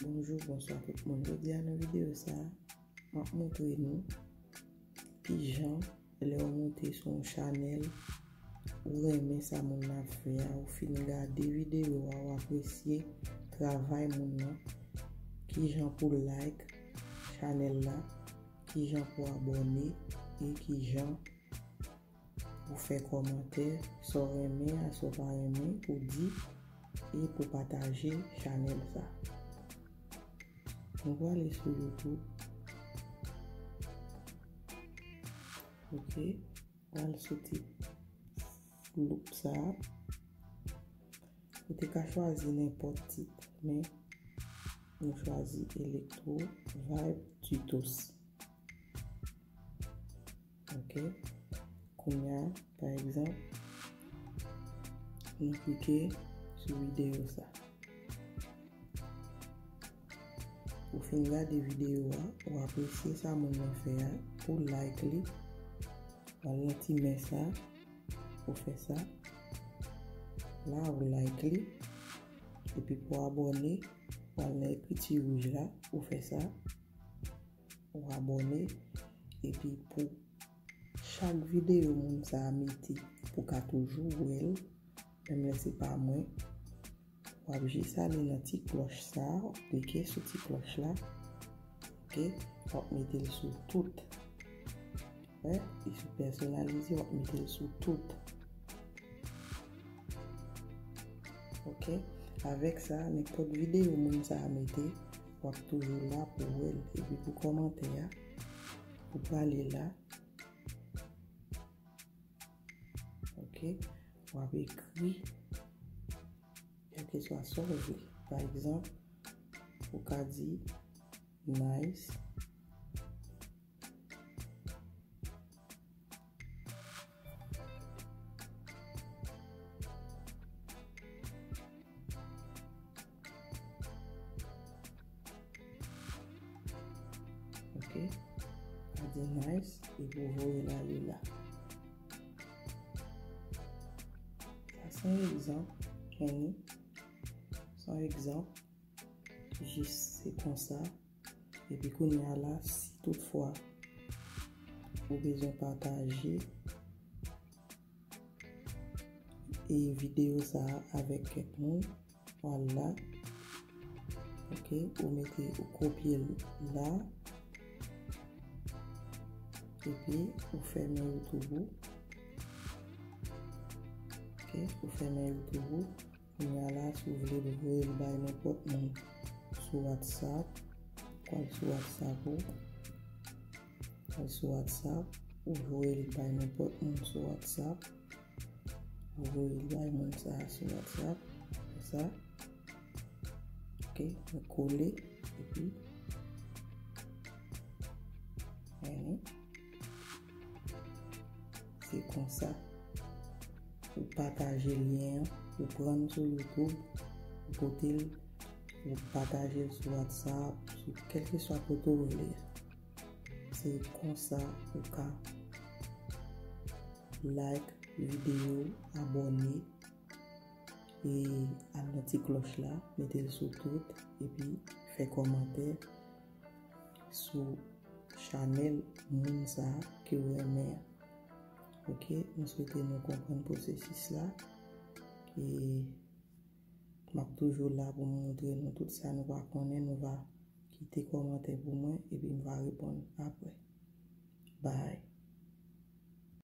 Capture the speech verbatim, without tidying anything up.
Bonjou, bonswa tout moun. Jodi a nan videyo sa a, m ap montre nou kijan lè w monte sou yon chanèl, ou renmen sa moun nan ap fè a, ou fin gade videyo a, ou apresye travay moun nan, kijan pou like chanèl la, kijan pou abòne e kijan pou fè kòmantè, sa w renmen a, sa w pa renmen pou di e pou pataje chanèl sa. Nou prale sou YouTube. Ok, pral sou ti floup sa. Ou te ka chwazi nenpòt tit, men nou chwazi Electro Vibe Tutos. Ok. Kounye a, pa egzanp, nou klike sou videyo sa. Ou fin gade videyo a, ou apresye sa moun nan fè a, ou like li, w al nan ti men sa, ou fè sa. La, ou like li, epi pou abòne, w al nan ekriti wouj la, ou fè sa, ou abòne, epi pou chak videyo moun sa a mete, pou ka toujou wè l, menm lè se pa mwen, w ap jis ale nan ti klòch sa a, w ap klike sou ti klòch la, ok, w ap mete l sou tout. Wè, li sou pèsonalize, w ap mete l sou tout. Ok, avèk sa, nenpòt videyo moun sa a mete, w ap toujou la pou wè l. Epi pou kòmantè a, ou prale la. Ok, w ap ekri kèlkeswa sa w vle. Pa egzanp, ou ka di nice. Ok, a di nice, epi w voye l ale la. Sa se yon egzanp, Kenny. Se yon egzanp. Jis se konsa. Epi kounye a la, si toutfwa ou bezwen pataje e videyo sa a avèk kèk moun, w al la. Ok, ou mete, ou kopye l la. Epi ou fèmen YouTube ou. Ok, ou fèmen YouTube ou. Kounye a la, si w vle voye l bay nenpòt moun sou WhatsApp, ou al sou WhatsApp ou, al sou WhatsApp, ou voye l bay nenpòt moun sou WhatsApp, ou voye l bay moun sa a sou WhatsApp, konsa. Ok, mwen kole, epi, mwen Se konsa. Ou pataje lyen an, ou pran l sou YouTube, ou pote l, ou pataje l sou WhatsApp, sou kèlkeswa kote w vle a. Se konsa ou ka like videyo, abòne, e al nan ti klòch la, mete l sou tout, epi fè kòmantè sou chanèl moun sa a ke w renmen an. Ok, m swete nou konprann pwosesis la. E m ap toujou la pou m montre nou tout sa nou pa konnen, nou va kite kòmantè pou mwen, epi m va reponn apre. Bye.